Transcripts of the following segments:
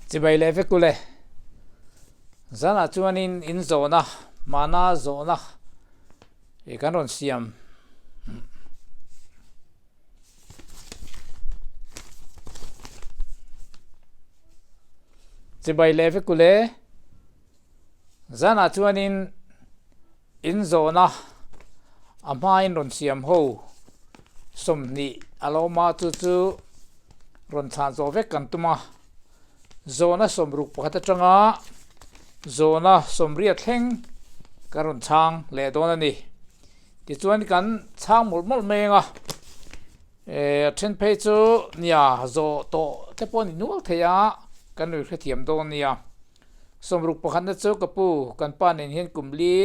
Chibai leh vek ule. Zanah chuanin in zawhna, mahna zawhna ih kan rawn siam. Chibai leh vek ule. Zanah chuanin in zawhna a hmain rawn siam ho 20 a lo awm a, chu chu rawn chhan zawh vek kan tum a. Zawhna 61 atanga zawhna 80 thleng kan rawn chhang leh dawn a ni. Tichuan kan chhang mawlh mawlh mai ang a, eh a then phei chu nia zawh tawh te pawh a ni nual thei a, kan rawn hrethiam dawn nia. 60 pakhatna chu ka pu kan pa nen hian kum li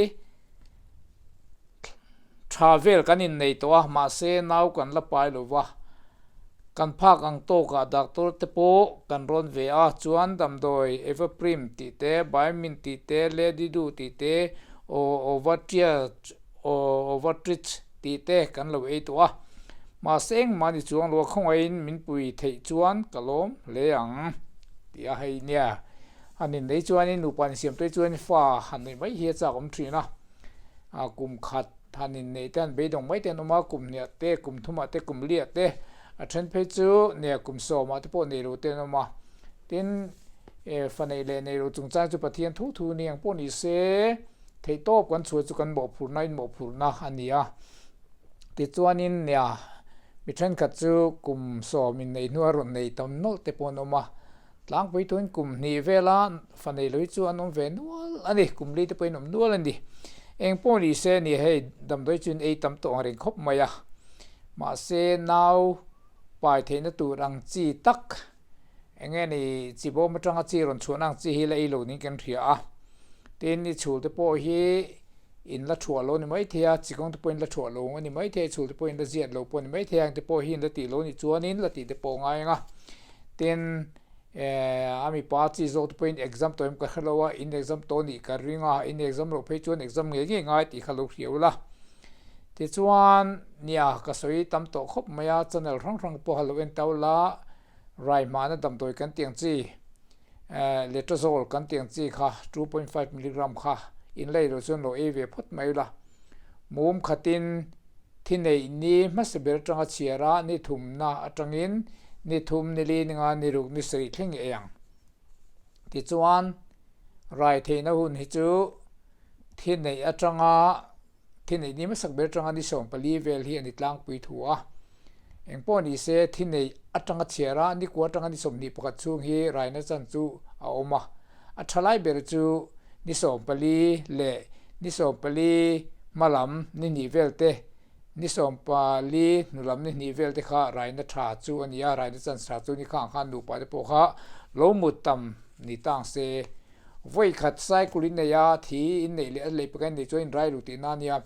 tha vel kan innei tawh a, mahse nau kan la pai lo va, kan phak ang tawkah doctor te pawh kan rawn ve a, chuan damdawi Evaprim tih te, Biomin tih te, Lady-Do tih te, Ovatrich tih te kan lo ei tawh a, mahse engmah ni chuang lo a khawngaihin min pui theih chuan ka lawm hle ang tih a hei nia. Han innei chuanin nupa insiam te chuan fa han neih mai hi a chak awm thin a, a kum khat han inneih te han beidawng mai te an awm a, kum hniah te, kum thumah te, kum liah te, a then phei chu nia kum sawmah te pawh nei lo te an awm a. Tin, fa neih leh nei lo chungchang chu Pathian thu thu ni ang pawh ni se, Theihtawp kan chhuah chu kan mawhphurhna in mawhphurhna a ni a. Tichuanin nia mi thenkhat chu kum 10 in nei hnua rawn nei tam nawlh te pawh an awm a. Tlangpui tuin kum hnih vela fa nei loi chu an awm ve nual a ni, kum li te pawhin awm nual a ni. Eng pawh ni se nia hei damdawi chu in ei tam tawh ang reng khawp mai a. Mahse nau pai theihna tur ang chi tak Eng nge ni chi bawm atanga chi rawn chhuahna ang chi hi la ei lo niin kan hria a, tin i chhul te pawh hi in la thuah lo ni mai thei a, chi kawng te pawh in la thuah lo a ni mai thei a, chhul te pawh in la ziat lo pawh a ni mai thei a, eng te pawh hi in la tih lo ni chuanin la tih te pawh a ngai ang a, tin eh a mipa chi zawk te pawhin exam tawh em ka hre lo a, in exam tawh nih ka ring a, in exam loh phei chuan exam ngei ngei ngai tih kha lo hria ula. Tichuan nia ka sawi tam tawh khawp mai a, channel hrang hrang pawh ha lo en tau la, Rai hmana damdawi kan tih ang chi, Letrozole kan tih ang chi kha 2.5 milligram kha in lei loh chuan lo ei ve phawt mai ula. Mum khatin thi neih ni hmasa ber atanga chhiar a, ni thumna atangin ni thum, ni li, ni nga, ni ruk, ni sarih thleng i ei ang. Tichuan, rai theihna hun hi chu thi neih atanga Thi neih ni hmasak ber atanga ni 14 vel hi a ni tlangpui thu a. Eng pawh ni se, thi neih atanga chhiar a, ni kua atanga ni 21 chhung hi raina chan chu a awm a. A tha lai ber chu ni 14 leh ni 14 hma lam ni hnih vel te, ni 14 hnu lam ni hnih vel te kha raina tha chu a ni a, raina chan tha chu ni khang khan nupa te pawh kha lo mut tam ni tang se. Vawi khat cycle in nei a, thi in neih leh a lei pakhat in neih chuan in rai lo tihna a nia.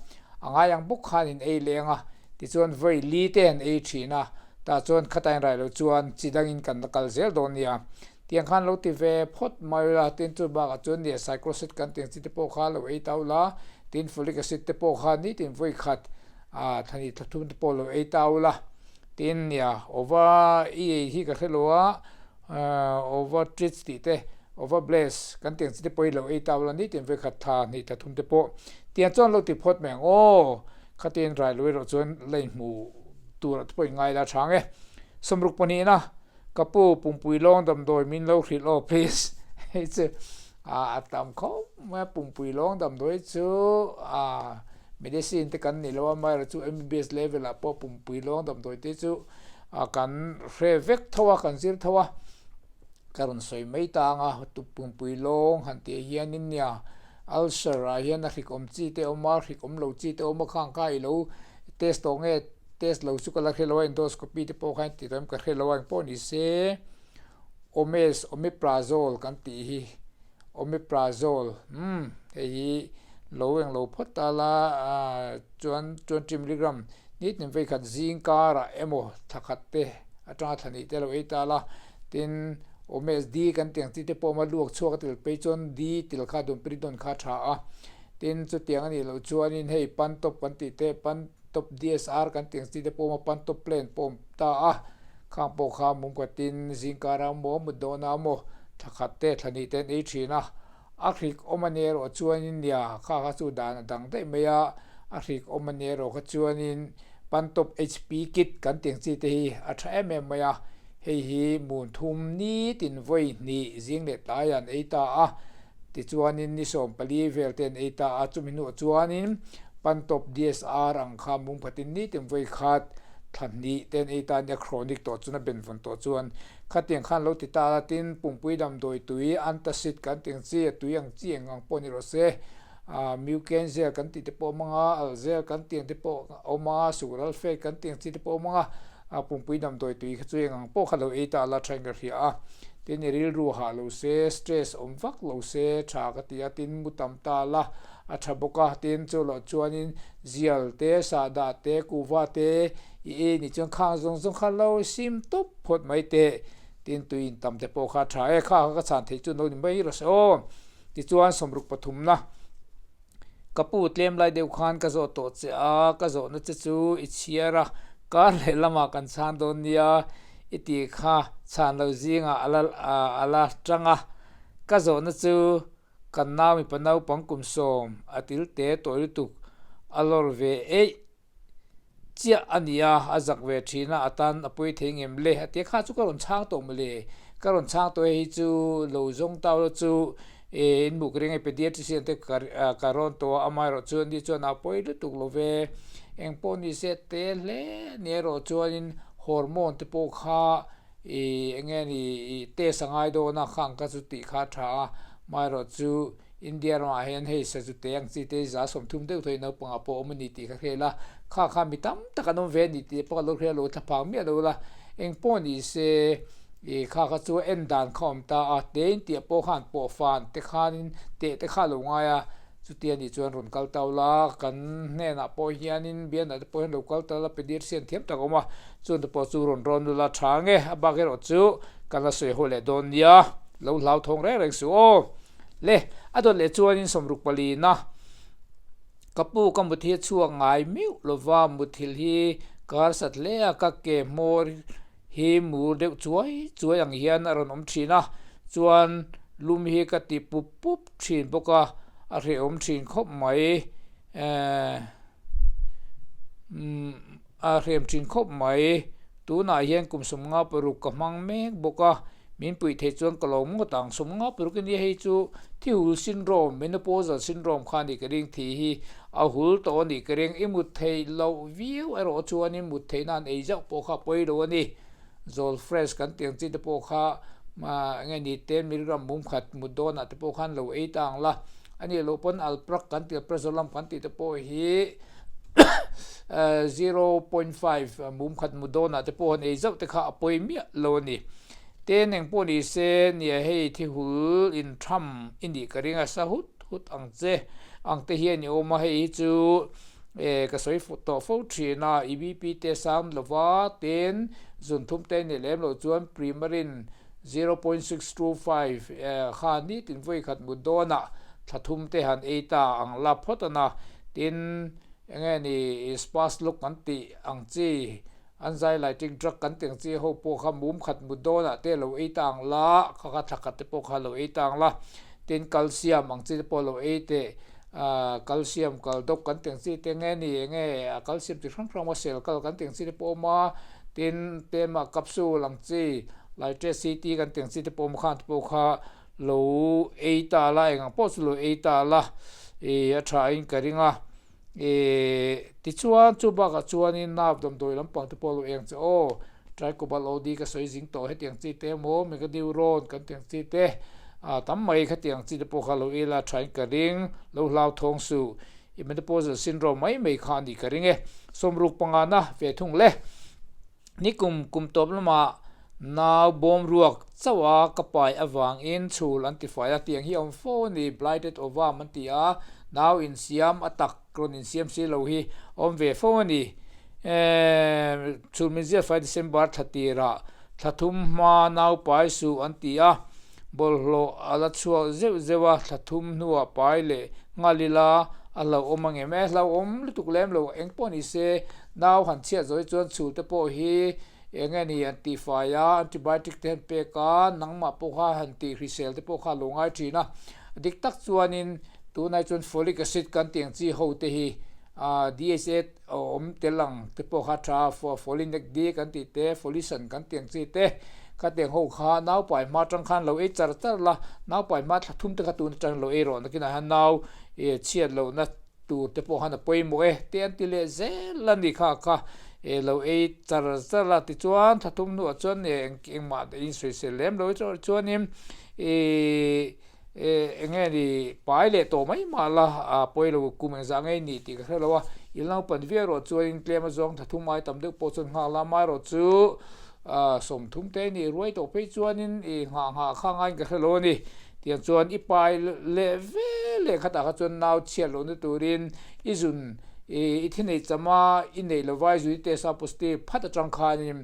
A ngai ang bawk khan in ei leng a, tichuan vawi li te an ei thin a, tah chuan khata in rai lo chuan chi dangin kan la kal zel dawn nia. Tiang khan lo ti ve phawt mai ula, tin chu bakah chuan nia cycloset kan tih ang chi te pawh kha lo ei tau la, tin folic acid te pawh kha nitin vawi khat ah thani thla thum te pawh lo ei tau la, tin nia ova i ei hi ka hre lo a, ova treats tih te. Over bless kan tiang chi te pawh hi lo ei ta ula nitin vekhat tha hnih tha thum te pawh tiang chuan lo ti phawt mai ang aw khatin rai lo erawh chuan la inhmu tur ah te pawh in ngai la chang e 60 pahnihna ka pu pumpui lawng damdawi min lo hrilh aw please hei chu a tam khawp mai a pumpui lawng damdawi chu a medicine te kan ni lo a amaherawh chu MBBS level ah pawh pumpui lawng damdawi te chu kan hre vek tho a kan zir tho a. Ka rawn sawi mai ta ang a, Tuppumpui lawng han tih hianin nia ulcer ah hian a hrik awm chi te awm a, hrik awm lo chi te awm a, khang kha i lo test tawh nge test lo chu ka la hre lo a, endoscopy te pawh kha tih tawh em ka hre lo a, engpawh ni se Omez, Omeprazole kan tih hi Omeprazole umm hei hi lo eng lo phawt ta la chuan 20 milligram nitin vei khat zing karah emaw thla khat te atanga thla hnih te lo ei ta la. Tin, Omes D kan tih ang chi te pawh awm a, luak chhuak a tel phei chuan D tel kha domperidone kha a tha a. Tin, chutiang a nih loh chuanin hei Pantop kan tih te, Pantop DSR kan tih ang chi te pawh awm a, Pantop plan pawh awm ta a. Khang pawh kha mum khatin zingkar a maw, mut dawn a maw, Thla khat te thla hnih te an ei thin a, a hrik awm a ni erawh chuanin nia kha kha chu dan a dang daih mai a, a hrik awm a ni erawh kha chuanin Pantop HP kit kan tih ang chi te hi a tha em em mai a, hei hi mun thum nitin vawi hnih zing leh tlai an ei ta a, tichuanin ni 14 vel te an ei ta a, chumi hnuah chuanin Pantop DSR ang kha mum khatin nitin vawi khat thla hnih te an ei ta a nia, chronic tawh chuan a benvawn tawh chuan. Khatiang khan lo ti ta la tin pumpui damdawi tui antacid kan tih ang chi a tui ang chi eng ang pawh ni rawh se ah mucaine gel kan tih te pawh a awm ang a algel kan tih ang te pawh a awm ang a sucralfate kan tih ang chi te pawh a awm ang a ah pumpui damdawi tui kha chu eng ang pawh kha lo ei ta la tha in ka hria a tin i rilru hah lo se stress awm vak lo se tha ka ti a tin mu tam ta la a tha bawk a tin chu loh chuanin zial te sahdah te kuhva te i ei nih chuan khang zawng zawng kha lo sim tawp phawt mai teh tin tui in tam te pawh kha a tha e kha kha ka chhan theih chu no ni mai rawh se aw tichuan 60 pathumna ka pu tlem lai deuh khan ka zawh tawh che a ka zawhna che chu i chhiar a kar leh lamah kan chhan dawn nia i tih kha chhan lo zingah a la a la tang a ka zawhna chu Kan nau mipa naupang kum 10 a til te tawi lutuk a lawr ve eih chiah a ni a, a zak ve thin a, a tan a pawi thei ngem le a ti a, kha chu ka rawn chhang tawh mawle, ka rawn chhang tawh e hei chu lo zawng tau la chu in muk ring e pediatrician te ka rawn tawh a, amaherawh chu ani chuan a pawi lutuk lo ve, engpawh ni se te hle ni erawh chuanin hormone te pawh kha I enge ni i test a ngai dawn a khang ka chu tih kha a tha a, amaherawh chu India ramah hian hei sazu te ang chi te 30 deuh thaw naupangah pawh awm a ni tih ka hriat a, kha kha mi tam tak an awm ve a ni tih pawh ka lo hria lo thla phang miah lo la, eng pawh ni se i kha kha chu en dan kha awm ta a, te in tih pawh khan pawh fan te khanin teh te kha a lo ngai a. Chutia nih chuan rawn kal tau la, kan hnenah pawh hianin bianah te pawh hian lo kal ta la, pediatrician thiam tak a awm a, chuan te pawh chu rawn rawn nula tha nge, a bak erawh chu kan la sawi ho leh dawn nia, lo hlauthawng reng reng suh aw. Le, a dawt leh chuanin 64 na ka pu ka mut hi a chhuak ngai miuh lova, mutthilh hi ka harsat hle a, ka ke hmawr hi mur deuh chuai chuai ang hian a rawn awm thin a, chuan lum hi ka ti pup pup thin bawk a, a hrehawm thin khawp mai eh umm a hrehawm thin khawp mai tunah hian kum 56 ka hmang mek bawk a, min puih theih chuan ka lawm ngawt ang 56 a nia hei chu thi hul syndrome menopausal syndrome kha a nih ka ring thi hi a hul tawh a nih ka ring i mut theih loh viau erawh chuanin mut theih nan ei zauh pawh kha a pawi lo a ni. Zawl fresh kan tih ang chi te pawh kha enge ni 10 milligram mum khat mut dawnah te pawh khan lo ei ta ang la, a nih loh pawn alprak kan tih alprazolam kan tih te pawh hi 0.5 mum khat mut dawnah te pawh han ei zauh te kha a pawi miah lo a ni. Ten eng pawh ni se nia hei thi hul in tham i nih ka ring a sa hut hut ang che ang te hian i awm a, hei hi chu E, ka sawi tawh fo thin a, i BP te sang lova ten zun thum te nih lem loh chuan Premarin 0.625 kha nitin vawi khat mut dawnah thla thum te han ei ta ang la phawt a na. Tin, enge ni Spasloc kan tih ang chi, anxiolytic drug kan tih ang chi ho pawh kha mum khat mut dawnah te lo ei ta ang la, kha kha thla khat te pawh kha lo ei ta ang la. Tin, calcium ang chi te pawh lo ei teh. Calcium kal dawk kan tih ang chi te nge ni enge a calcium chi hrang hrang a cell kal kan tih ang chi te pawh a awm a tin tlema capsule ang chi litracity kan tih ang chi te pawh a awm khan te pawh kha lo ei ta la eng ang pawh chu lo ei ta la ih a tha in ka ring a ih tichuan chu bakah chuanin nerve damdawi lampang te pawh a lo eng che aw. Tricobalt OD ka sawi zing tawh hetiang chi te emaw Meganeuron kan tiang chi te ah tam mai khatiang chi te pawh kha lo ila thain ka ring lo hlau thawng suh i menopausal syndrome mai mai kha a nih ka ring e. 65 na ve thung le. Nikum kum tawp lamah nau bawm ruak chauh a ka pai avangin chhul an ti fai a tiang hi a awm fo a ni blighted ovum an ti a nau insiam a tak Rawn insiam si lo hi a awm ve fo a ni. Emm chhun min ziat fai December thla tirah thla thum hma nau pai suh an ti a, bawlhhlawh a la chhuak zeuh zeuh a, thla thum hnuah pai leh nghal ila a hlauhawm ang em? E hlauhawm lutuk lem lo, eng pawh ni se nau han chhiat zawih chuan chhul te pawh hi. Eng nge ni an tihfai a, antibiotic te han pek a, nangmah pawh kha han tih hrisel te pawh kha a lo ngai thin a. Dik tak chuanin tunah chuan folic acid kan tih ang chi ho te hi DHA awm tel ang te pawh kha a tha a, folinic D kan tih te, folisan kan tih ang chi te khatiang ho kha naupai hma atang khan lo ei char char la, naupai hma thla thum te kha tun atang lo ei rawh nakinah hian nau chhiat lohna tur te pawh khan a pawimawh e te an ti leh zel a ni kha kha e lo ei char char a tichuan thla thum hnuah chuan e engmah in sawisel lem lo chuanin ih eng nge ni pai leh tawh mai mah la a pawi lo kum engzah ngei ni tih ka hre lo a i naupan viau erawh chuanin tlem a zawng thla thum ai tam deuh pawh chuan nghak la amaherawh chu sawmthum te nih ruai tawh phei chuanin ih nghah nghah kha ngaiin ka hre lo a ni. Tiang chuan i pai leh ve leh khatah kha chuan nau chhiat lohna turin i zun i thi neih cham a, i neih lova i zun i test a positive phat atang khanin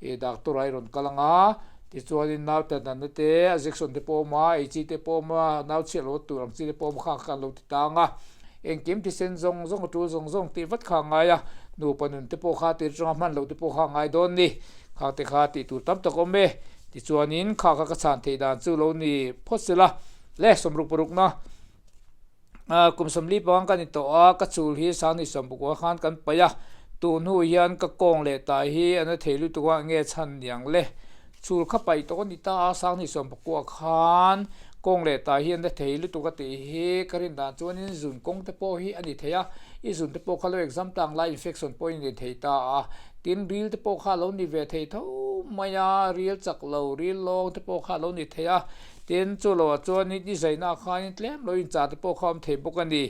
i doctor ah i rawn kal ang a, tichuanin nau tan danna te a injection te pawh a awm a, ei chi te pawh a awm a, nau chhiat lohna tur ang chi te pawh a awm a khang kha an lo ti tang a, engkim thisen zawng zawng a tul zawng zawng tih vat kha a ngai a, nupa nun te pawh kha tir atanga hman loh te pawh kha a ngai dawn ni, khang te kha tih tur tam tak a awm e. Tichuanin kha kha ka chhan theih dan chu lo ni phawt sela le sawmruk parukna kum sawmli panga ka ni tawh a, ka chul hi Sangni sawmpakua khan kan paih a, tun hnu hian ka kawng leh tai hi a na thei lutuk a, enge chhan niang le? Chul kha paih tawh a ni ta a, Sangni sawmpakua khan kawng leh tai hi a na thei lutuk a tih hi ka rin dan chuanin zun kawng te pawh hi a ni thei a, i zun te pawh kha lo exam tang lai infection pawh i nei thei ta a. Tin, ril te pawh kha a lo ni ve thei tho mai a, ril chak lo, ril lawng te pawh kha a lo ni thei a. Tin, chu loah chuanin i zaihnaah khanin tlem lo inchah te pawh kha a awm thei bawk a ni.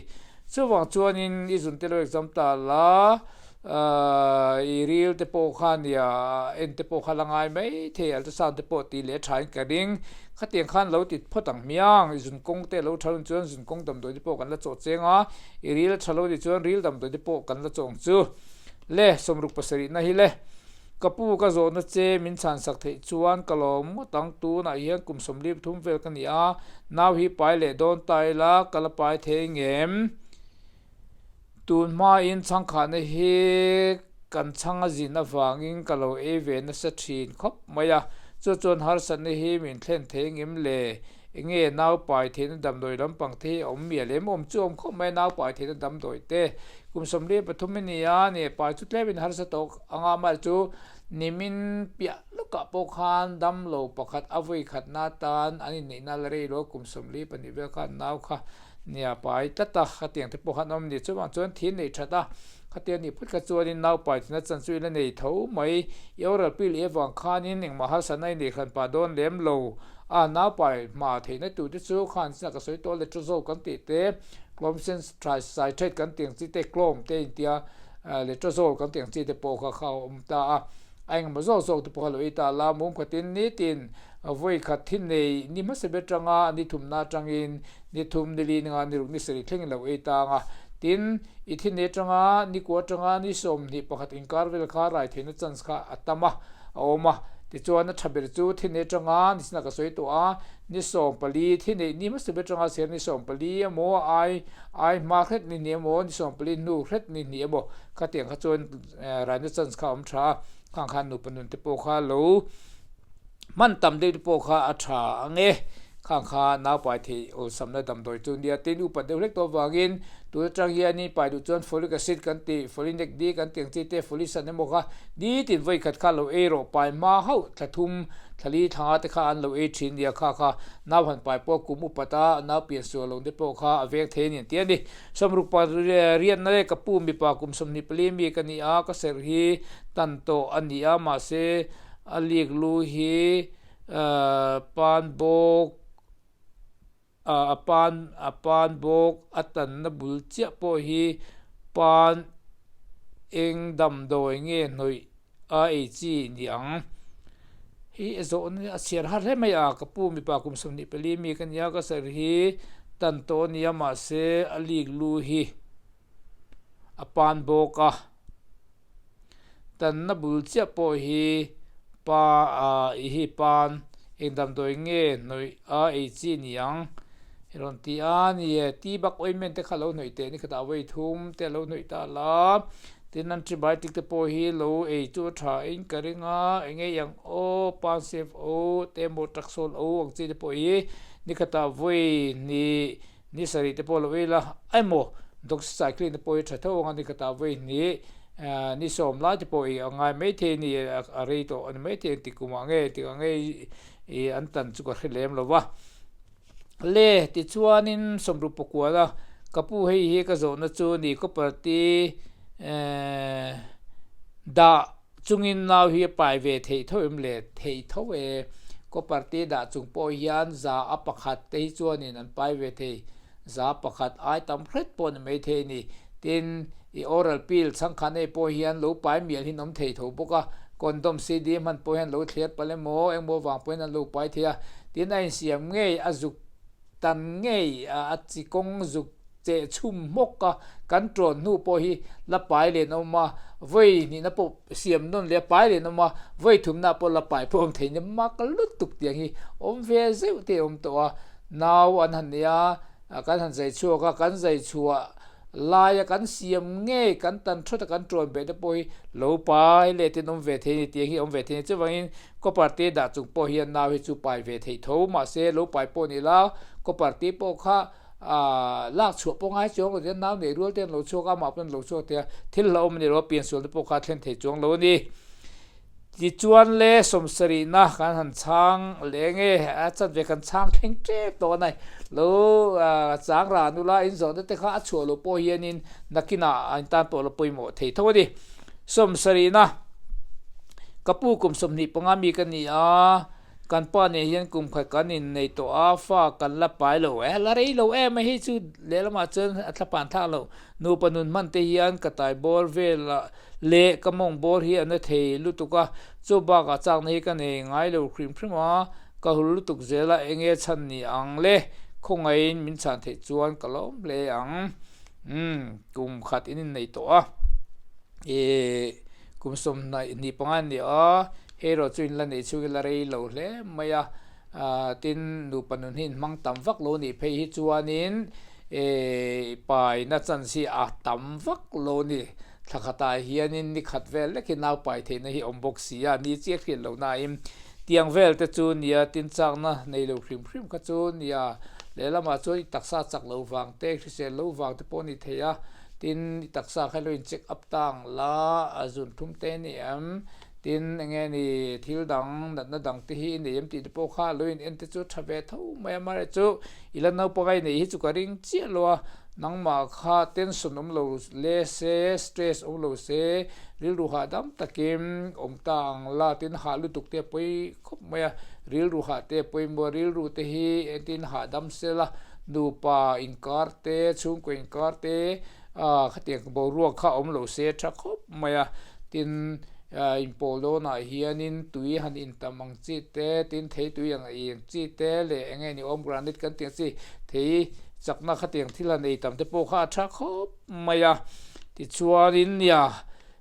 Chuvang chuanin i zun te lo exam ta la, i ril te pawh kha nia en te pawh kha la ngai mai thei, ultrasound te pawh tih leh thain ka ring. Khatiang khan lo ti phawt ang hmiang, i zun kawng te lo tha lo chuan zun kawng damdawi te pawh kan la chawh cheng a, i ril a tha lo ni chuan ril damdawi te pawh kan la chawh ang chu. Le, sawmruk pasarihna hi le. Ka pu ka zawhna che min chhansak theih chuan ka lawm ngawt ang, tunah hian kum sawmli pathum vel ka ni a, nau hi pai leh dawn ta ila ka la pai thei ngem? Tun hmain chhangkhahna hi kan chhang a zin avangin ka lo ei ve nasa thin khawp mai a, chu chuan harsatna hi min thlen thei ngem le? Enge nau pai theihna damdawi lampang te hi a awm mial em? Awm chu awm khawp mai a, nau pai theihna damdawi te. Kum 43 i ni a, ni pai chu tlemin harsa tawk anga amaherawh chu nimin piah lawkah pawh khan damlo pakhat a vawi khatna atan an inneihna la rei lo, kum 42 vel khan nau kha nia pai tlat a, khatiang te pawh khan awm ni. Chuvang chuan thi neih that a, khatia nih phut kha chuanin nau pai thina chan chu i la nei tho mai. I oral pill i avang khanin engmah harsatna i neih hran pah dawn lem lo. A nau pai hma theihna tur te chu khan chinah ka sawi tawh letrozole kan tih te, clomiphene citrate kan tih ang chi te, clom te intia letrozole kan tih ang chi te pawh kha kha a awm ta a. A engemaw zawk zawk te pawh kha lo ei ta la, mum khatin nitin vawi khat thi nei ni hmasa ber atanga ni thumna atangin ni thum, ni li, ni nga, ni ruk, ni sarih thlengin lo ei ta ang a. Tin, i thi nei atanga ni kua atanga ni 21 inkar vel kha rai theihna chance kha a tam a. a awm a, tichuan a tha ber chu thi nei atanga ni sinah ka sawi tawh a, ni 14 thi neih ni hmasa ber atanga chhiar ni 14 emaw ai ai hma hret ni hnih emaw ni 14 hnu hret ni hnih emaw khatiang kha chuan raina chance kha a awm tha a, khang khan nupa nun te pawh kha lo hman tam deuh te pawh kha a tha ang e. Khang kha naupai theih awlsamna damdawi chu nia tin upat deuh hlek tawh avangin tun atang hianin pai duh chuan folic acid kan tih, folinic D kan tih ang chi te, folisan emaw kha nitin vawi khat kha lo ei rawh, pai hma hauh thla thum, thla li thla nga te kha an lo ei thin nia kha kha nau han pai pawh kum upat a nau pian sual lo te pawh kha a veng thei a ni an ti a ni. Sawmruk pa riatna leh ka pu mipa kum 24 mi ka ni a, ka serh hi tan tawh a ni a mahse a lik lu hi Pan bawk a pan a pan bawk a tanna bul chiah pawh hi pan eng damdawi nge hnawih a ei chi ni ang. Hei a zawhna a chhiar har hle mai a, ka pu mipa kum 24 mi ka nia ka sir hi tan tawh a nia mahse a lik lu hi a pan bawk a. Tanna bul chiah pawh hi pa i hi pan eng damdawi nge hnawih a ei chi ni ang i rawn ti a ni e. Tea bak ointment te kha lo hnawih teh ni khatah vawi thum te a lo hnawih ta la. Tin antibiotic te pawh hi lo ei chu a tha in ka ring a, eng nge ang aw, Pansef o te emaw Taxol o ang chi te pawh hi nikhatah vawi hnih ni sarih te pawh lo ei la emaw Doxycycline te pawh hi tha tho ang a nikhatah vawi hnih ni sawm lai te pawh ei a ngai maithei a ni a rei tawh a ni maithei ang tikkumah nge tikah nge an tan chu ka hre lem lo va. Le, tichuanin sawmruk pakual a, ka pu hei hi ka zawhna chu ni copper ti dah chungin nau hi a pai ve theih tho em le? Theih tho e, copper ti dah chung pawh hian za a pakhat te hi chuanin an pai ve thei, za pakhat ai tam hret pawh ni mai thei a ni. Tin, i oral pill chhangkhan ei pawh hian lo pai mial hi an awm thei tho bawk a, condom CD hman pawh hian lo thler palh emaw engmaw vang pawhin an lo pai thei a, tin a insiam ngei a zuk tan ngei a chi kawng zuk cheh chhum hmawk a, kan tawn hnu pawh hi la pai len a awm a, vawi hnihna pawh siam nawn leh a pai len a awm a, vawi thumna pawh la pai pawh a awm thei nia mak lutuk tiang hi awm ve zeuh te a awm tawh a, nau an han nei a, kan han zai chhuak a, kan zai chhuah Laia kan siam ngei kan tan thawt a kan tuan beh te pawh hi lo pai leh ten awm ve thei a ni tiang hi awm ve thei a ni. Chuvangin copper te dah chung pawh hian nau hi chu pai ve theih tho mahse lo pai pawh ni la copper te pawh kha aah lak chhuah pawh ngai chuang lo tiang nau nei rual te an lo chhuak a amah pawh an lo chhuak thei a thil hlauhawm a ni lo a piansual te pawh kha a thlen thei chuang lo a ni. Tichuan le sawmsarihna kan han chhang leh nge a chanve kan chhang thleng tep tawh a nai lo chang ra nula in zawhna te kha a chhuah loh pawh hianin nakinah a intan pawh la pawimawh thei tho a ni. Sawmsarihna ka pu kum 25 mi ka ni a, kan pa nen hian kum khat kan innei tawh a, fa kan la pai lo e, la rei lo em a hei chu lehlamah chuan a thlapan thlak loh nupa nun hman te hian ka tai bawr velah Leh ka mawng bawr hi a na thei lutuk a, chu bakah chakna hi ka nei ngai lo hrim hrim a, ka hul lutuk zel a, enge chhan ni ang le, khawngaihin min chhan theih chuan ka lawm hle ang. Umm, kum khat in innei tawh a, ih kum 25 a ni a, hei erawh chu in la nei chhungin la rei lo hle mai a, tin nupa nun hi in hmang tam vak lo nih phei hi chuanin ih paina chance hi a tam vak lo a ni. Thla khatah hianin ni khat vel lek hi nau pai theihna hi awm bawk si a, ni chiah hriat loh nain tiang vel te chu nia tin chakna nei lo hrim hrim kha chu nia lehlamah chuan i taksa chak lo vang te hrisel lo vang te pawh a ni thei a, tin i taksa kha lo in check up ta ang la a zun thum te a ni em, tin enge ni thil dang natna dang te hi i nei em tih te pawh kha lo in en te chu tha ve tho mai a, amaherawhchu i la naupang a i neih hi chu ka ring chiah lo a. Nangmah kha tension awm lo le se, stress awm lo se, rilru hahdam takin awm ta ang la tin hah lutuk te a pawi khawp mai a, rilru hah te a pawimawh a, rilru te hi engtin hahdam sela nupa inkar te, chhungkaw inkar te khatiang boruak kha awm lo se tha khawp mai a, tin inpawl dawnah hianin tui han intam ang chi te, tin thei tui ang ei ang chi te leh eng nge ni awm granite kan tih ang chi thei Chakna khatiang thil han ei tam te pawh kha a tha khawp mai a, tichuanin nia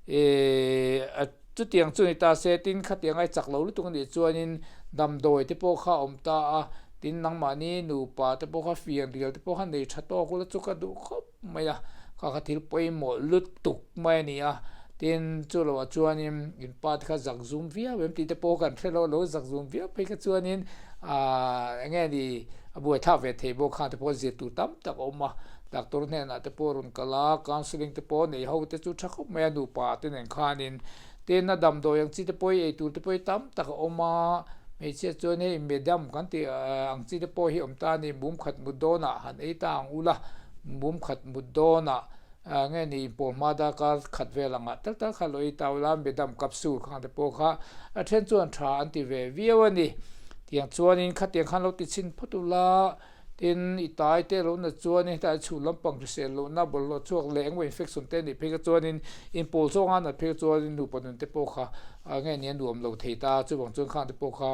eh chutiang chu ni ta se tin khatiang ai chak lo lutuk a nih chuanin damdawi te pawh kha a awm ta a, tin nangmahni nupa te pawh kha fian rial te pawh kha nei tha tawk ula chu ka duh khawp mai a, kha kha thil pawimawh lutuk mai a ni a, tin chu loah chuanin in pa te kha zak zum viau em tih te pawh kan hre lo a, lo zak zum viau phei kha chuanin Aaa eng nge ni a buaithlak ve thei bawk khan te pawh zir tur tam tak a awm a, doctor hnenah te pawh rawn kal a, counselling te pawh nei ho te chu tha khawp mai a nupa te nen khanin tin a damdawi ang chi te pawh hi ei tur te pawh hi tam tak a awm a, hmeichhia chuan hei medam kan tih ang chi te pawh hi awm ta a ni, mum khat mut dawnah han ei ta ang ula, mum khat mut dawnah Nge ni inpawl hma darkar khat vel angah tal tal kha lo ei tau la, Madam capsule khang te pawh kha a then chuan tha an ti ve viau a ni. Tiang chuanin khatiang khan lo ti chhin phawt ula, tin i tai te lo na chuanin hetlai chhun lampang hrisel lohna bawlhhlawh chhuak leh engemaw infection te nih phei kha chuanin inpawl zawnga nat phei kha chuanin nupa nun te pawh kha nge ni a nuam lo thei ta, chuvang chuan khang te pawh kha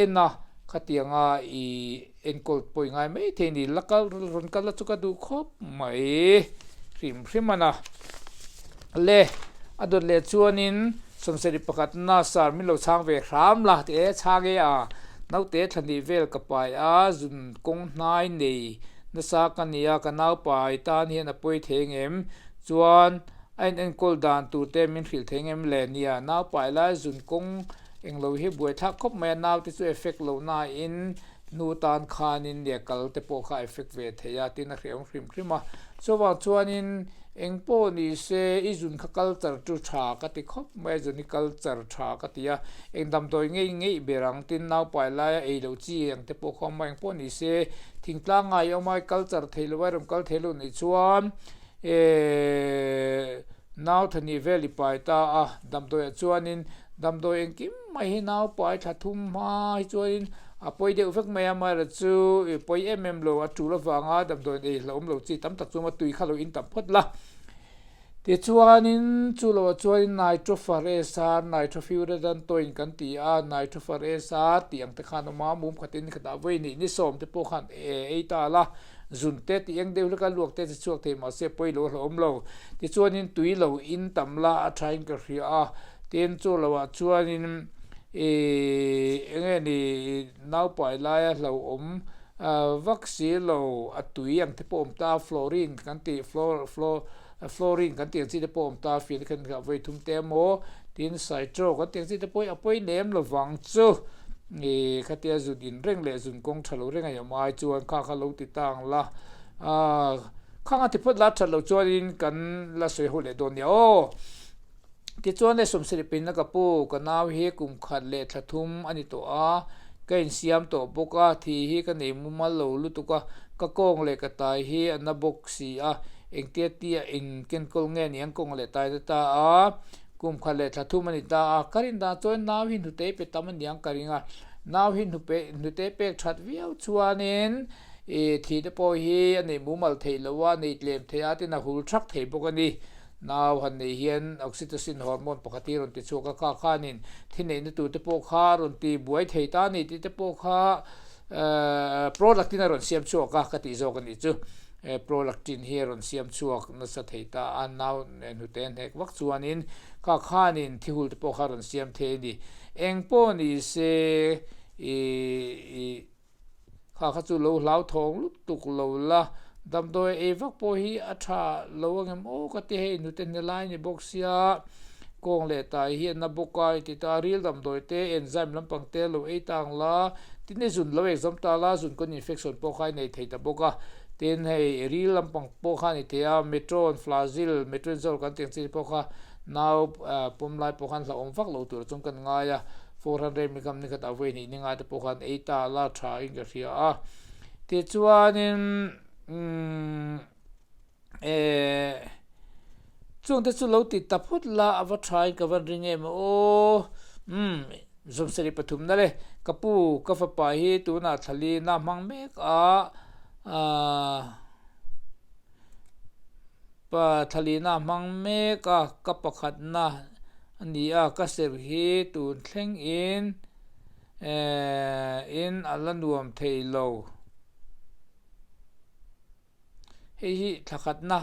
en a khatianga i Enkawl pawh i ngai mai thei ni, la kal rawn kal la chu ka duh khawp mai hrim hrim a na. Le, a dawt leh chuanin sawmsarih pakhatna sar min lo chhang ve hram la ti e, chhang e a, naute thlahnih vel ka pai a, zun kawng hnai nei nasa ka nia, ka nau pai tan hian a pawi thei ngem chuan. A in enkawl dan tur te min hrilh thei ngem le? Nia, nau pai lai zun kawng englo hi buaithlak khawp mai a, naute chu effect lo nain nu tan khanin nia kal te pawh kha effect ve thei a, tin a hrehawm hrim hrim a. Chuvang chuanin eng pawh ni se i zun kha culture chu tha ka ti khawp mai a, zun hi culture tha ka ti a, eng damdawi ngei ngei ber ang tin nau pai laia ei loh chi ang te pawh kha awm a, eng pawh ni se thingtlang ngai awm a, culture thei lo a, rawn kal thei lo nih chuan Eee nau thani vel i pai ta a, damdawiah chuanin damdawi engkim mai hi nau pai thla thum hma hi chuanin a pawi deuh vek mai a, amaherawh chu i pawi em em lo a tul avanga damdawiin ei hlauhawm lo chi tam tak chu a tui kha lo in tam phawt la. Tichuanin chu loah chuanin Nitroferesa, Nitrofurantoin kan ti a, Nitroferesa tih ang te khan awm a, mum khatin khatah vawi nih ni sawm te pawh khan ei ta la. Zun te tih eng deuh hlek a luak te chi chhuak thei mahse pawi lo hlauhawm lo. Tichuanin tui lo in tam la a thain ka hria a, tin chu loah chuanin ih enge ni naupai laia hlauhawm vak si lo a tui ang te pawh awm ta fluorine kan tih flour flour fluorine kan tih ang chi te pawh awm ta fian khan vawi thum te emaw tin citro kan tih ang chi te pawh hi a pawi lem lovang chu. Nge khatia zun in reng leh zun kawng tha lo reng a awm ai chuan kha kha lo ti ta ang la, aah khang a ti phawt la that loh chuanin kan la sawi ho leh dawn nia aw. Tichuan le sawmsarih pinna ka pu ka nau hi kum khat leh thla thum a ni tawh a, ka insiam tawh bawk a, thi hi ka nei mumal lo lutuk a, ka kawng leh ka tai hi a na bawk si a, engtia tia inkenkawl nge ni ang kawng leh tai na ta a. Kum khat leh thla thum a ni ta a, ka rin dan chuan nau hi hnute pe tam a niang ka ring a, nau hi hnupe hnute pek that viau chuanin ih thi te pawh hi a neih mumal theih loh a, neih tlem theih a tin a hul thak thei bawk a ni. Nau han neih hian oxytocin hormone pakhat hi a rawn ti chhuak a, kha khanin thi neihna tur te pawh kha a rawn ti buai thei ta a ni tih te pawh kha eh prolactin a rawn siam chhuak a ka tih zawk a nih chu. Prolactin hi a rawn siam chhuak nasa thei ta a, nau hnute hnek vak chuanin kha khanin thihul te pawh kha a rawn siam thei a ni. Eng pawh ni se ih kha kha chu lo hlauthawng lutuk lo la, damdawi ei vak pawh hi a tha lo angem aw ka ti hei hnute hne lai ni bawk sia kawng leh tai hi a na bawk a inti ta ril damdawi te enzyme lampang te lo ei ta ang la, tin i zun lo exam ta la zun kawn infection pawh kha i nei thei ta bawk a. Tin, hei ril lampang pawh kha a ni thei a, Metron, Flagyl, Metronizole kan tih ang chi te pawh kha nau pawm lai pawh khan hlauhawm vak lo tur chuan kan ngai a, 400 milligram ni khat a vawi hnih ni ngai te pawh khan ei ta la tha in ka hria a. Tichuanin umm eh chung te chu lo ti ta phawt la a va tha in ka van ring em aw umm Zawmsarih pathumna le ka pu ka fapa hi tunah thlali na hmang mek a aah pa thlali na hmang mek a ka pakhatna a ni a ka serh hi tun thleng in eh in a la nuam thei lo. Hei hi thla khatna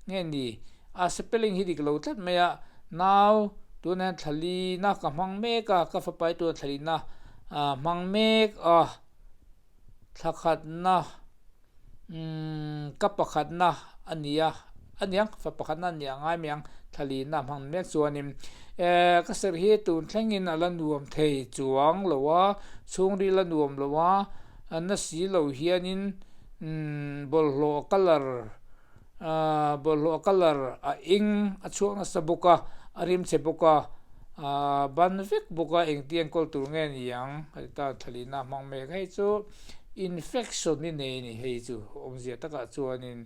nge ni? A spelling hi dik lo tlat mai a, nau tunah hian thla lina ka hmang mek a, ka fapa hi tunah thla lina hmang mek a, thla khatna umm ka pakhatna a ni a, a niang fa pakhatna a nih a ngai mai ang thla lina hmang mek chuanin eh ka serh hi tun thlengin a la nuam thei chuang lo a, chhungril a nuam lo a, a na si lo hianin. Umm bawlhhlawh colour ahh bawlhhlawh colour a eng a chhuak nasa bawk a a rim chhe bawk a ahh ban vek bawk a engti enkawl tur nge ni ang a ti ta thalina a hmang mek hei chu infection i nei a ni hei chu awmzia takah chuanin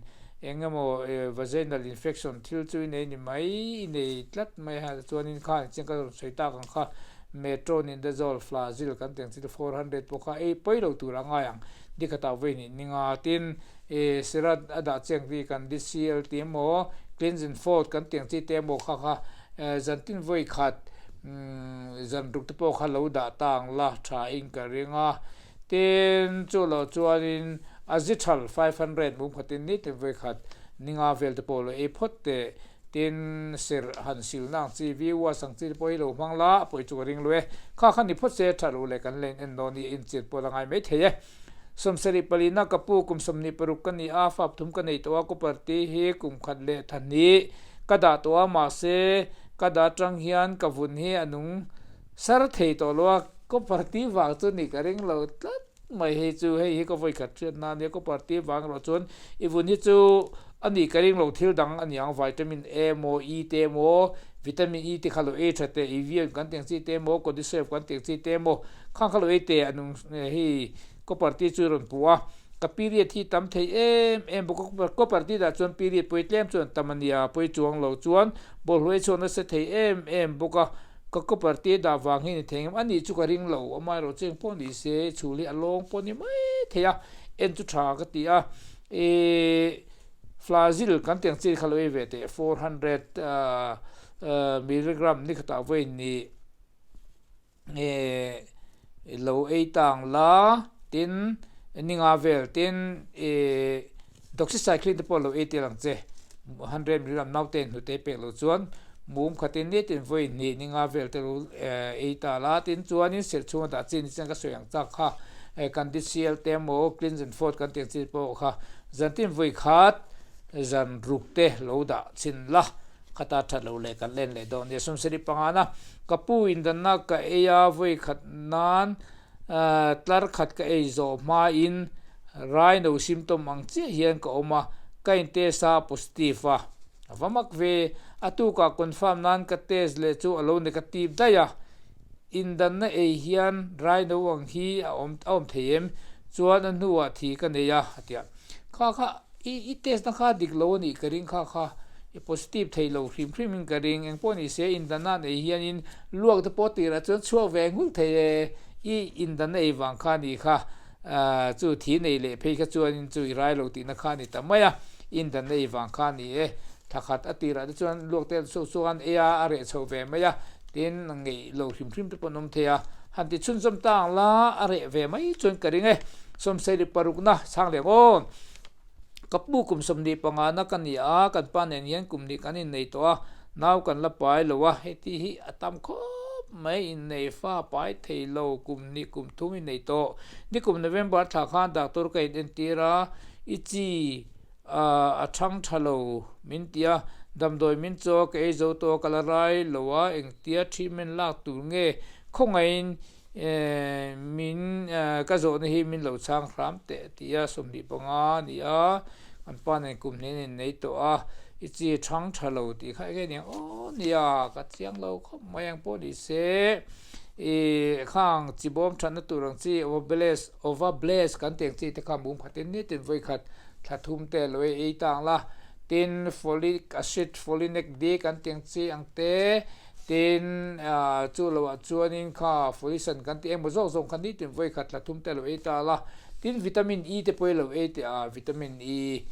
eng emaw vaginal infection thil chu i nei ni mai i nei tlat mai a chuanin khan chiang ka rawn sawi tak ang kha metronidazole flagyl kan tih ang chi te 400 pawh kha ei pawi lo tur a ngai ang. Dikhatah vawi hnih ninga tin e Sirat a dah chiang vi kan DCL tih emaw Cleansing Fold kan tih ang chi te emaw kha kha zantin vawi khat zan ruk te pawh kha lo dah ta ang la tha in ka ring a. Tin chu loh chuanin Azithral 500 mum khatin nitin vawi khat ninga vel te pawh lo ei phawt teh. Tin serh han silna ang chi V-wash ang chi te pawh hi lo hmang la a pawi chu ka ring lo e. Kha kha ni phawt se tha lo leh kan len en dawn i inchir pawh la ngai mai thei e. Sawmsarih palina ka pu kum 26 ka ni a, fap thum ka nei tawh a, Cooper tih hi kum khat leh tha hnih Ka dah tawh a, mahse ka dah atang hian ka vun hi a nung sar thei tawh lo a, copper T vang chu nih ka ring lo tlat mai hei chu, hei hi ka vawi khat hriat na ania, copper T vang erawh chuan i vun hi chu a nih ka ring lo thil dang a niang vitamin A emaw E te emaw vitamin E te kha lo ei tha teh Evian kan tih ang chi te emaw Codicef kan tih ang chi te emaw khang kha lo ei teh a nung hei copper T chu i rawn puh a. Ka period hi tam thei em em bawk a, copper tih dah chuan period pawi tlem chuan tam a nia, pawi chuang lo chuan bawlhhlawh hi chhuak nasa thei em em bawk a, ka copper tih dah vang hi ni thei em, a nih chu ka ring lo, amaherawh cheng pawh ni se chhul hi a lawng pawh ni mai thei a, en chu tha ka ti a, ih Flagyl kan tih ang chi kha lo ei ve teh 400 milligram ni khatah vawiin ni. Nge lo ei tang la tin ninga vel tin ih doxycycline te pawh lo ei tel ang che 100 milligram naute hnute pek loh chuan mum khatin nitin vawi hnih ninga vel te lo ei ta la tin chuanin serh chhunga dah chi ni chuan ka sawi ang chak kha candicial te emaw cleanse and fort kan tih ang chi pawh kha zantin vawi khat zan ruk te lo dah chhin la. Khata that lo leh kan len leh dawn nia. Sumseri pangana ka pu indanna ka ei a, vawi khat nan tlar khat ka ei zawh hmain rhino symptom ang chiah hian ka awm a, ka in test a positive a, a va mak ve. A tukah confirm nan ka test leh chu a lo negative daih a, indanna ei hian rhino ang hi a awm a awm thei em? Chuan a hnuah thi ka nei a, a ti a. Kha kha I i test na kha dik lo a nih ka ring kha kha i positive thei lo hrim hrim in ka ring engpawh ni se indanna an ei hian in luak te pawh tirah chuan chhuak ve nghulh thei e i indanna ei vang kha ni kha chu thi nei leh phei kha chuan in chu i rai lo tihna kha ni ta mai a indanna ei vang kha ni e thakhat a tirah te chuan luak te chhuak chuan ei a a reh chho ve mai a tin ngeih lo hrim hrim te pawh an awm thei a han ti chhunzawm ta ang la a reh ve mai chuan ka ring e sawmsei parukna chhang leh aw. Ka pu kum 25 na ka ni a, kan pa nen hian kum hnih kan innei tawh a, nau kan la pai lo a, heti hi a tam khawp mai, innei fa pai thei lo, kum hnih kum thum innei tawh. Nikum November thla khan doctor ka in entir a, i chi a thang tha lo min ti a, damdawi min chaw ka ei zo tawh a, ka la rai lo a, engtia treatment lak tur nge khawngaihin Min ka zawhna hi min lo chhang hram teh tih a 25 a ni a, kan pa nen kum hnih an innei tawh a, i chi thang tha lo tih kha enge aniang aw nia ka chiang lo khawp mai ang pawh ni se i khang chi bawm thatna tur ang chi ovabless ovabless kan tih ang chi te kha mum khatin nitin vawi khat thla thum te lo ei ei ta ang la tin folic acid folinec D kan tih ang chi ang te. Tin, chu loah chuanin kha Folisan kan tih engmaw zawk zawk kha nitin vawi khat thla thum te a lo ei ta la. Tin, vitamin E te pawh hi lo ei teh a, vitamin E,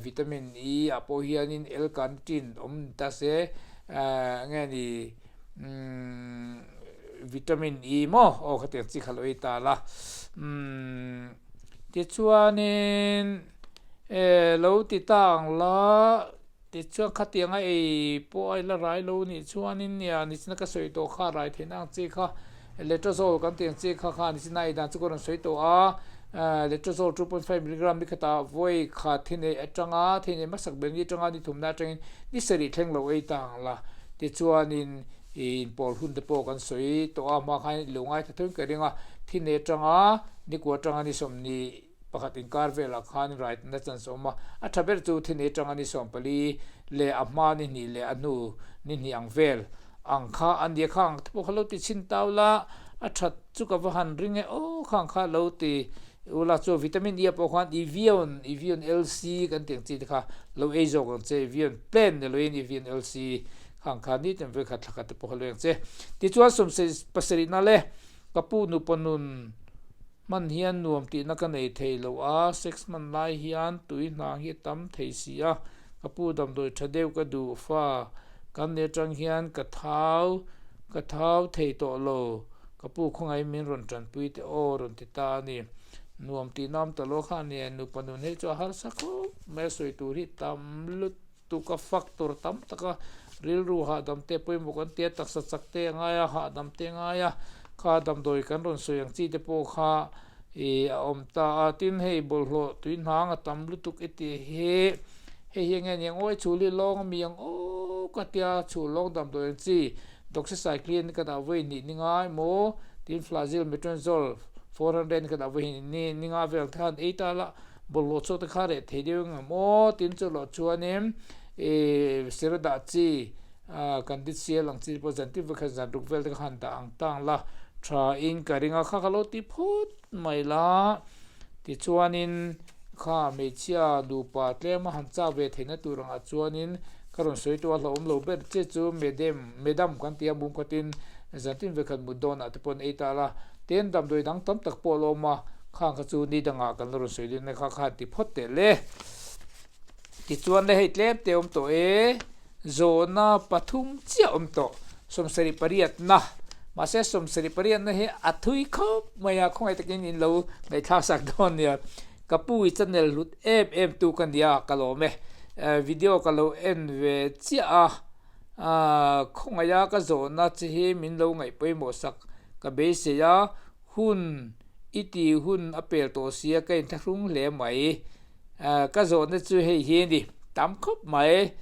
vitamin E ah pawh hianin L-carnitine awm ni ta se, nge ni, vitamin E maw aw khatiang chi kha lo ei ta la. Tichuanin, lo ti ta ang la. Tichuan khatiang a ei pawh a ila rai lo nih chuanin nia nichina ka sawi tawh kha rai theihna ang chi kha letrozole kan tih ang chi kha kha nichina ei dan chu ka rawn sawi tawh a letrozole 2.5 milligram ni khatah vawi khat thi neih atanga thei neih hmasak ber ni atanga ni thumna atangin ni sarih thleng lo ei ta ang la tichuanin inpawl hun te pawh kan sawi tawh a hma khan i lo ngaithla theuhin ka ring a thi neih atanga ni kua atanga ni 20 Pakhat inkar velah khan raitna chance a awm a, a tha ber chu thini atanga ni 14 leh a hma ni hnih leh a hnu ni hnih ang vel ang kha a nia khang te pawh kha lo ti chhin tau la, a that chu ka va han ring e aw khang kha lo ti ula chu vitamin E ah pawh khan Evion, Evion LC kan tih ang chi te kha lo ei zawk ang che, Evion plain ni loin Evion LC khang kha nitin vawikhat thla khat te pawh kha lo ei ang che. Tichuan 77 na le ka pu nupa nun Hman hian nuam tihna ka nei thei lo a, sex hman lai hian tui hnang hi a tam thei si a, ka pu damdawi tha deuh ka duh fa kan ni atang hian ka thau ka thau thei tawh lo, ka pu khawngaih min rawn tanpui teh aw rawn ti ta a ni. Nuam tihna awm ta lo kha a nia, nupa nun hei chu a harsa khawp mai a sawi tur hi tam lut. Tuka factor tam taka rilru hahdam te pawimawh kan tia taksa chak te a ngai a, hahdam te a ngai a, kha damdawi kan rawn sawi ang chi te pawh kha ih a awm ta a, tin hei bawlhhlawh tui hnang a tam lutuk i tih hi Hei hi enge ni ang aw, i chhul hi lawng ami ang aw ka tia chhul lawng damdawi ang chi doxycycline ka dah vawi hnih ni ngai maw tin flagyl metronidazole 400 ka dah vawi hnih ni nga vel te khan ei ta la bawlhhlawh chhuak te kha reh thei deuh ang aw tin chulawh chuanin ih sir dah chi kan dit sial ang chi pawh zan tin vawikhat zan ruk vel te kha han dah ang tang la tha in ka ring a kha ka lo ti phawt mai la tichuanin. Kha hmeichhia nupa tlema han chak ve theihna tur angah chuanin ka rawn sawi tawh a hlauhawm lo ber che chu medem medam kan ti a mum khatin zantin vekhat mut dawnah te pawh an ei ta la ten damdawi dang tam tak pawh a la awm a khang kha chu ni dangah kan la rawn sawi dawn nia kha kha han ti phawt teh le tichuan le hei tlem te awm tawh e. Zawhna pathum chiah awm tawh, sawmsarih pariatna. Mahse sawmsarih pariatna hi a thui khawp mai a, khawngaih takin in lo ngaihthlak sak dawn nia. Ka pu i channel hlut em em tu ka nia ka lawm e. Video ka lo en ve chiah a, khawngaih a ka zawhna che hi min lo ngaih pawimawh sak ka beisei a, hun i tih hun a pel tawh sia ka inthlahrung hle mai. Ka zawhna chu hei hi a ni, tam khawp mai.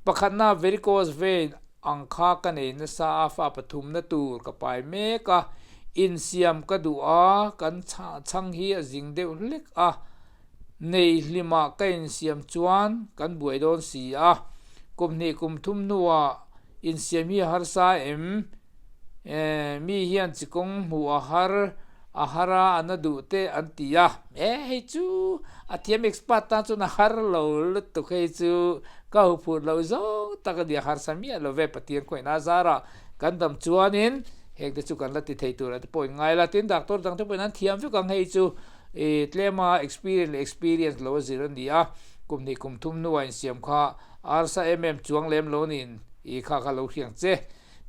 Pakhatna varicose vein ang kha ka nei nasa a, fa pathumna tur ka pai mek a, insiam ka duh a, kan chhang hi a zing deuh hlek a, nei hlimah ka insiam chuan kan buai dawn si a, kum hnih kum thum hnuah insiam hi a harsa em? Mi hian chikawng hmuh a har a har a, a na duh te an ti a. E hei chu a thiam expert tan chuan a har lo lutuk hei chu ka huphurh loh zawng tak a ni a harsa miah lo ve Pathian khawihnaa zarah kan dam chuanin heng te chu kan la ti thei tur a te pawh in ngai la tin doctor dang te pawhin an thiam vek ang hei chu i tlema experience leh experience lo a zir a ni a kum hnih kum thum hnuah insiam kha arsa em em chuang lem lo niin i kha kha lo hriang che.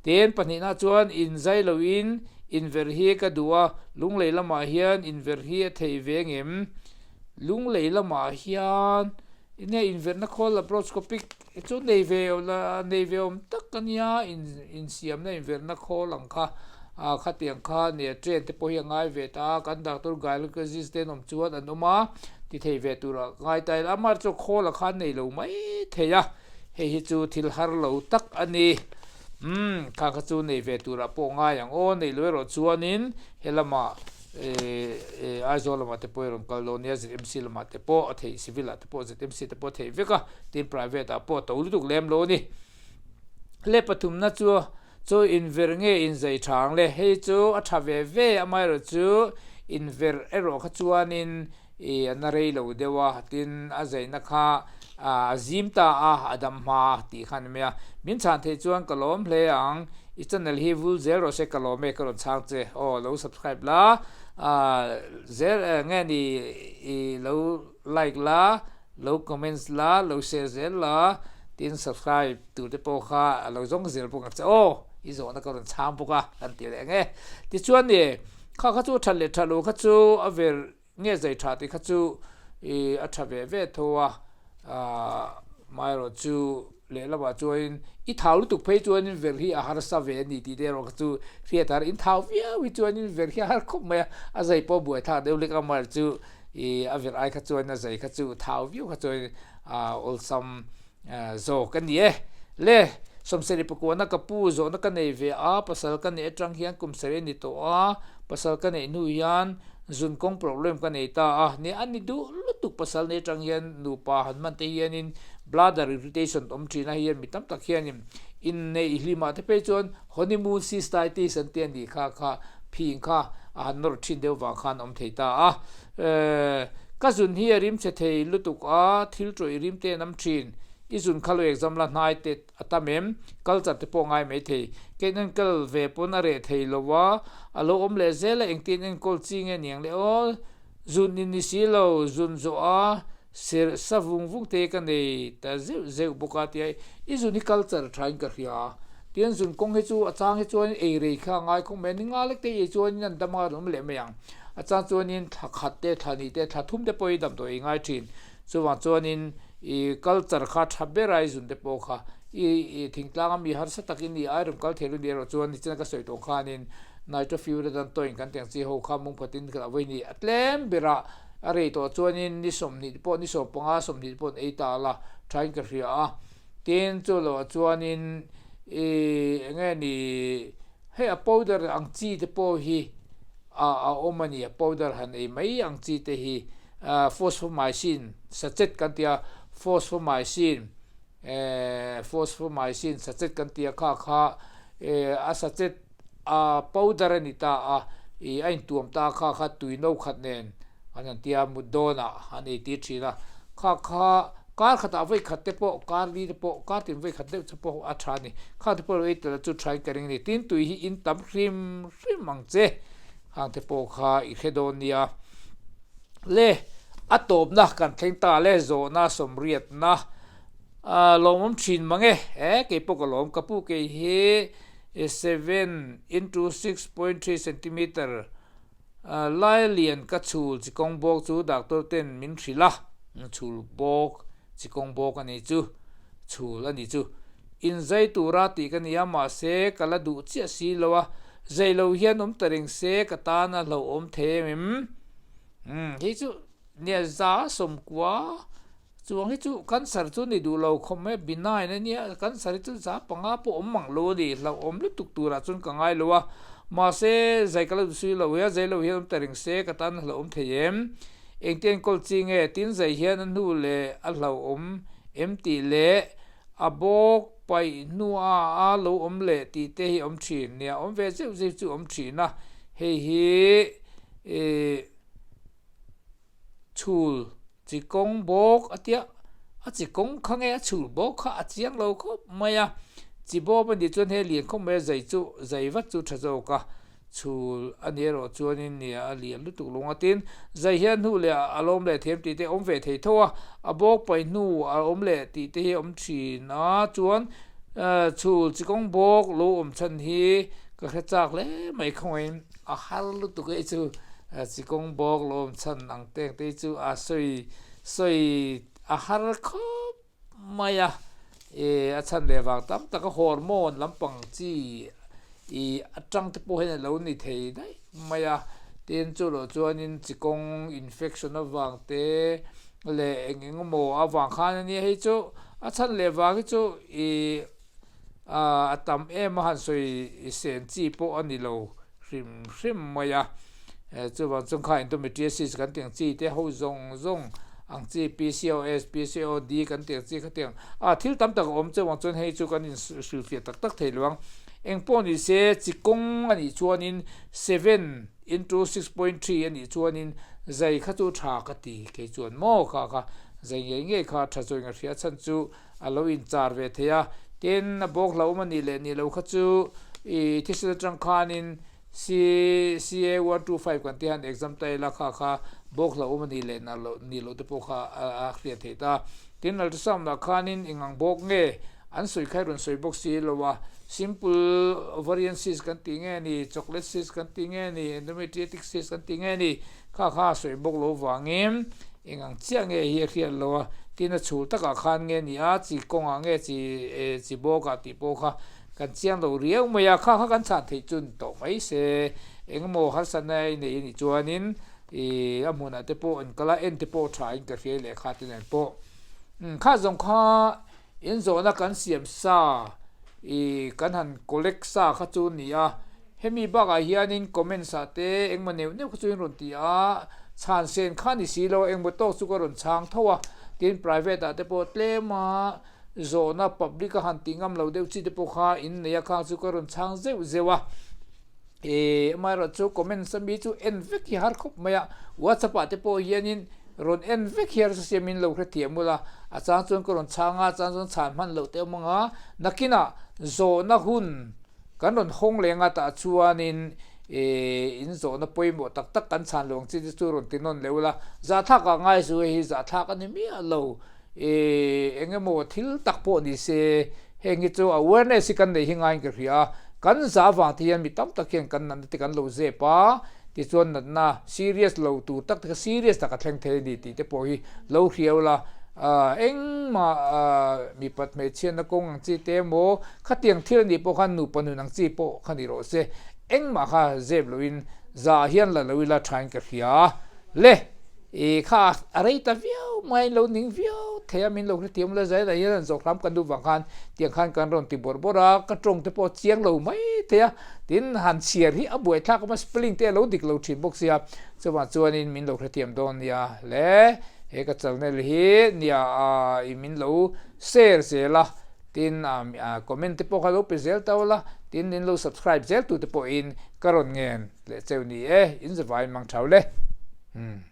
Tin, pahnihna chuan inzai loin inverh hi ka duh a, lunglei lamah hian inverh hi a theih ve ngem? Lunglei lamah hian enge inverhna khawl laparoscopic chu nei ve nei ve awm tak a nia, insiamna inverhna khawl ang kha khatiang kha nia train te pawh hi a ngai ve ta a, kan doctor gynecologist te an awm chuan an awm a, ti thei ve turah ngai ta ila, amaherawhchu chu khawla khan nei lo mai thei a. Hei hi chu thil har lo tak a ni. Umm, kha kha chu nei ve turah pawh ngai ang aw, nei lo erawh chuanin he lamah eh Aizawl lamah te pawh i rawn kal dawn nia, ZMC lamah te pawh a theih, civil ah te pawh ZMC te pawh a theih vek a, tin private ah pawh a to lutuk lem lo a ni. Le pathumna chu chu inverh nge inzai tha ang le, hei chu a tha ve ve, amaherawhchu inverh erawh kha chuanin I a na rei lo deuh a, tin a zaina kha a zim ta a, a dam hma tih kha a ni mai a. Min chhan theih chuan ka lawm hle ang, i channel hi vul zel rawh se ka lawm e ka rawn chhang che aw, lo subscribe la, zel nge ni i lo like la, lo comments la, lo share zel la, tin subscribe tur te pawh kha a lo zawng zel bawk ang che aw, i zawhna ka rawn chhang bawk a kan ti leh ang e. Tichuan ni kha kha chu that leh that lo kha chu a ver. Nge zai tha tih kha chu i a tha ve ve tho a, amaherawh chu lehlamah chuanin i thau lutuk phei chuanin verh hi a harsa ve a ni tih te erawh kha chu hriat a har, in thau viau hi chuanin verh hi a har khawp mai a, a zai pawh buai thlak deuh lek a, amaherawh chu i a verh ai kha chuan a zai kha chu thau viau kha chuanin a awlsam Zawk a ni e. Le, sawmsarih pakuahna ka pu zawhna ka nei ve a, pasal ka neih atang hian kum sarih a ni tawh a, pasal ka neih hnu hian zun kawng problem ka nei ta a, nia a ni duh lutuk pasal neih atang hian nupa han hman te hianin bladder irritation awm thin a, hei hian mi tam tak hianin inneih hlimah te phei chuan honeymoon cystitis an ti a nih kha kha phing kha a han nawr thin deuh vang khan awm thei ta a. Ka zun hi a rim chhe thei lutuk a, thil tawih rim te an awm thin. I zun kha lo exam la hnai te a tam em? Culture te pawh ngai mai thei. Kein enkawl ve pawn a reh thei lo a, a lo awm leh zel a, engtin enkawl chi nge niang le aw? Zun in ni si lo, zun zawh a serh sa vung vung te ka nei ta zeuh zeuh bawk a tia i zun hi culture tha in ka hria. Tian zun kawng hi chu a chang hi chuan ei rei kha a ngai khawp mai a, ni nga lek te ei chuan an dam a an awm leh mai ang. A chang chuanin thla khat te, thla hnih te, thla thum te pawh hi damdawi ei ngai thin. Chuvang chuanin i culture kha tha ber a i zun te pawh kha i thingtlang a mi harsa takin i iron kal thei lo ni erawh chuan nichina ka sawi tawh khanin nitrofurantoin kan tih ang chi ho kha mung phatin ka vawi ni a tlem berah a rei tawh chuanin ni 20 pawh ni 15 20 pawh an ei ta la. thain ka hria a. Tin, chu lohah chuanin ih eng nge ni hei a powder ang chi te pawh hi a a awm a ni, a powder han ei mai ang chi te hi phosphomycin sachet kan ti a, phosphomycin eh phosphomycin sachet kan ti a kha kha eh a sachet a powder a ni ta a ih a intuam ta a kha kha tui no khat nen an han tia mut dawnah an ei tir thin a, kha kha kar khatah vawi khat te pawh kar li te pawh kar tin vawi khat deuh chu pawh a tha a ni, kha te pawh lo ei tel chu thain ka ring a ni, tin tui hi in tam hrim hrim ang che hang te pawh kha i hre dawn nia le a tawpna kan thleng ta le zawhna sawmriatna lawmawm thin mang e, he keipawh ka lawm ka pu kei hi 7 into 6.3 centimeter Lai lian ka chhul chi kawng bawk chu doctor ten min hrilh a, chhul bawk chi kawng bawk a ni chu, chhul a ni chu. Inzai tura tih ka ni a, mahse ka la duh chiah si lo a, zai lo hian awm ta reng se ka tan a hlauhawm thei em em? Umm hei chu nia za sawmkua Chuang hi chu cancer chu ni duh lo khawp mai a, benign a nia, cancer hi chu za panga pawh awm mang lo a ni, hlauhawm lutuk turah chuan ka ngai lo a, mahse zai ka lo duhsui lo hi a, zai lo hian awm ta reng se ka tan a hlauhawm thei em? Engte enkawl chi nge? Tin zai hian a hnu leh a hlauhawm em tih leh a bawk paih hnua a lo awm leh tih te hi awm thin nia, awm ve zeuh zeuh chu awm thin a, hei hi ih. Chhul chi kawng bawk a tia, a chi kawng kha nge a chhul bawk kha a chiang lo khawp mai a, chi bawp a nih chuan he lian khawp mai a zai chu zai vat chu tha zawk a, chhul a nih erawh chuanin nia a lian lutuk lo ang a tin zai hian hnu leh a lawm leh thiam tih te awm ve thei tho a, a bawk paih hnu a awm leh tih te hi a awm thin a chuan chhul chi kawng bawk lo awm chhan hi ka hre chak hle mai khawngaiin. A har lutuk ei chu chikawng bawk lawm chhan ang teng te chu a sawi sawi a har khawp mai a, e a chhan leh vang tam tak a hormone lampang chi i atang te pawh hian a lo ni thei daih mai a, tin chu loh chuanin chikawng infection avang te leh eng eng emaw avang khan a nia hei chu a chhan leh vang hi chu i. A tam em a han sawi sen chi pawh a ni lo hrim hrim mai a, chuvang chuan kha endometriosis kan tih ang chi te ho zawng zawng ang chi PCOS, PCOD kan tih ang chi khatiang a thil tam tak a awm chuvang chuan hei chu kan inhrilhfiah tak tak thei lo ang. Engpawh ni se chi kawng a nih chuanin 7 into 6.3 a nih chuanin zai kha chu tha ka ti kei chuan maw kha kha zai ngei ngei kha tha zawih a hria chhan chu a lo inchar ve thei a, tin a bawk hlauhawm a nih leh nih lo kha chu ih thisen atang khanin CA 125 kan tih han exam ta ila kha kha bawk hlauhawm a nih leh na loh nih loh te pawh kha a hriat theih ta. Tin ultrasound ah khanin eng ang bawk nge an sawi kha i rawn sawi bawk si lo a, simple ovarian cyst kan tih nge ni, chocolate cyst kan tih nge ni, endometriotic cyst kan tih nge ni, Kha kha a sawi bawk lo vangin eng ang chiah nge hi a hriat lo a, tin a chhul takah khan nge ni a, chi kawngah nge chi chi bawkah tih pawh kha kan chiang lo riau mai a, kha kha kan chhan theih chu ni tawh mai se, eng emaw harsatna i nei a nih chuanin ih a hmunah te pawh an kal a, en te pawh tha in ka hria leh kha te nen pawh kha zawng kha inzawhna kan siam sa ih kan han collect sa kha chu ni a. Hemi bakah hianin comments ah te engmaw neuh neuh kha chu in rawn ti a, chhan sen kha ni si lo, engmaw tawk chu ka rawn chhang tho a, tin private ah te pawh tlem a zawhna public a han tih ngam lo deuh chi te pawh kha in nei a khang chu ka rawn chhang zeuh zeuh a, eh amaherawh chu comments ami chu en vek hi har khawp mai a, whatsapp ah te pawh hianin rawn en vek hi harsa siam in lo hrethiam ula, a chang chuan ka rawn chhang a, a chang chuan chhan hman loh te awm ang a, nakinah zawhna hun. Kan rawn hawng leng a tah chuanin in zawhna pawimawh tak tak kan chhan lo ang chi te chu rawn ti nawn leh ula, zahthlak ah ngai chu hei hi zahthlak a ni miah lo, eng emaw thil tak pawh ni se heng hi chu awareness hi kan neih hi ngaiin ka hria a, kan zah avang te hian mi tam tak hian kan natna te kan lo zep a, tichuan natna serious lo tur tak te kha serious tak a thleng thei a ni tih te pawh hi lo hria ula, engmah mipat hmeichhiatna kawng ang chi te emaw Khatiang thil a nih pawh khan nupa nun ang chi pawh kha ni rawh se, engmah kha zep loin zah hian la lo ila thain ka hria le, i kha a rei ta viau mai lo ning viau. thei a, min lo hrethiam ula zai lah hian han zawh hram kan duh vang khan tiang khan kan rawn ti bawrh bawrh a, ka tawng te pawh a chiang lo mai thei a, tin han chhiar hi a buaithlak awm a, spelling te a lo dik lo thin bawk sia, chuvang chuanin min lo hrethiam dawn nia le, he ka channel hi nia i min lo share zel a, tin comment te pawh kha lo pe zel ta ula, tin min lo subscribe zel tute pawhin ka rawn ngen leh cheu ni e, in zavai mang thau le. Umm.